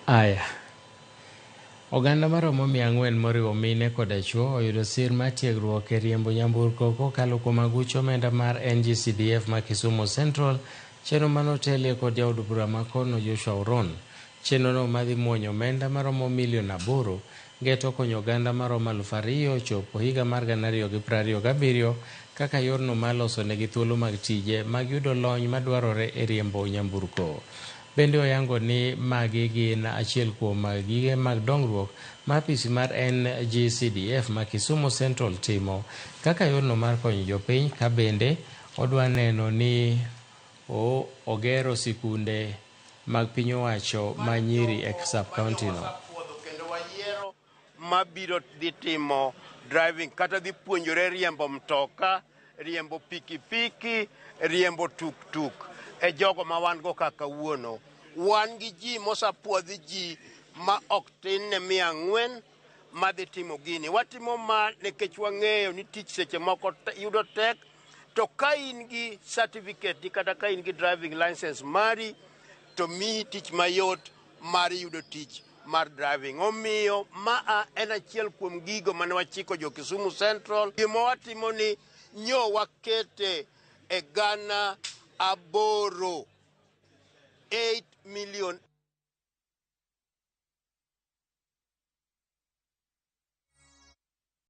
Aya. Oganda maromo 400 moriwo mine koda chwo oyudo sir mar tiegruok e riembo nyamburko kokalo kuom aguch omenda mar NGCDF ma Kisumu Central, chenro mane otelie kod jaod bura ma kono Joshua Oron. Chenrono madhi muonyo omenda maromo milion 8 geto konyo oganda maromo 2000 chopo higa mar 2027 kaka yorno mar loso negi thuolo mag tije mag yudo lony madwarore e riembo nyamburko. Bende oyango ni magi gin achiel kuom gige mag dongruok ma apisi mar NGCDF ma Kisumu Central timo kaka yorno mar konyo jopiny ka bende odwa neno ni ogero sikunde mag piny owacho ma nyiri e sub county no. Mabiro dhi timo driving kata dhi puonjore riembo mtoka, riembo pikipiki, riembo tuktuk e jogo ma wan go kaka kawuono. Wan gi ji mosapuodhi ji ma ok tin ne 400 madhi timo gini. Watimo ma nikech wang'eyo ni tich seche moko yudo tek, to ka in gi certificate ni kata ka in gi driving license mari to miyi tich mayot mar yudo tich mar driving. Omiyo maa en achiel kuom gigo mane wachiko jo Kisumu Central. Gima watimo ni nyo wakete e 8,000, 8 million.